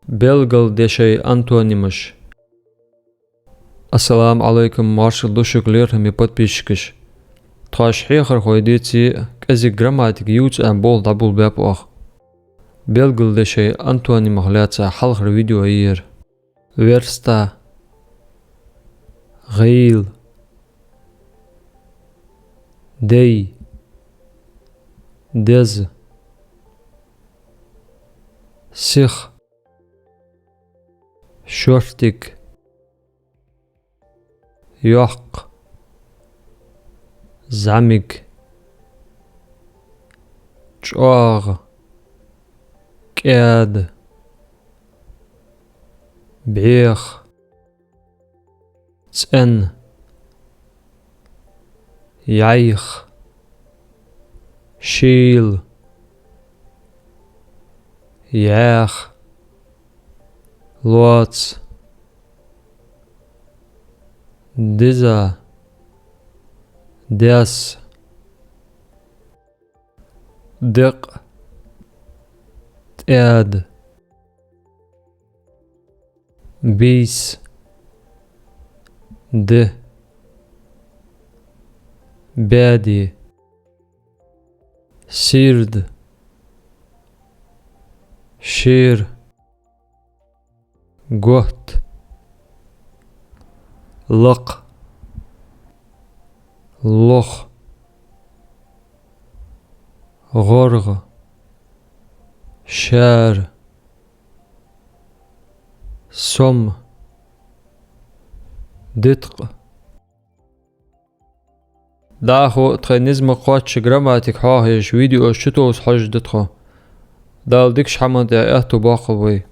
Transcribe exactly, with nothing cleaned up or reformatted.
Белгалдешай антонимаш. Ассаламу Ӏалайкум, маршал да шуга, лерхӀаме подписчикаш. Тхоаш хьехархой деце, кӀезига грамматика ювца а болх дӀаболабаьб оаха. Белгалдешай антонимах лаьца хьалхара видео я ер. Верста. ГӀийла. Дай. Деза. Сиха. Шортига. Йоккха. ЗӀамига. ЧӀоагӀа. КӀаьда. БӀеха. ЦӀена. ЙӀайха. Шийла. ЙӀаьха. Лоаца. Диза. Даьсса. Декъа. ТӀаьда. Бийса. Ди. Баьде. Сийрда. Шера. Готта. Лакха. Лоха. ГӀоргӀа. Шара. Сома. Диткъа. ДӀахо тхай низ ма кхоачча грамматика хьоахаеш видеош чутоссаш хьожаргда тхо. Дала дикача хӀаман тӀа аьттув боаккхалба вай.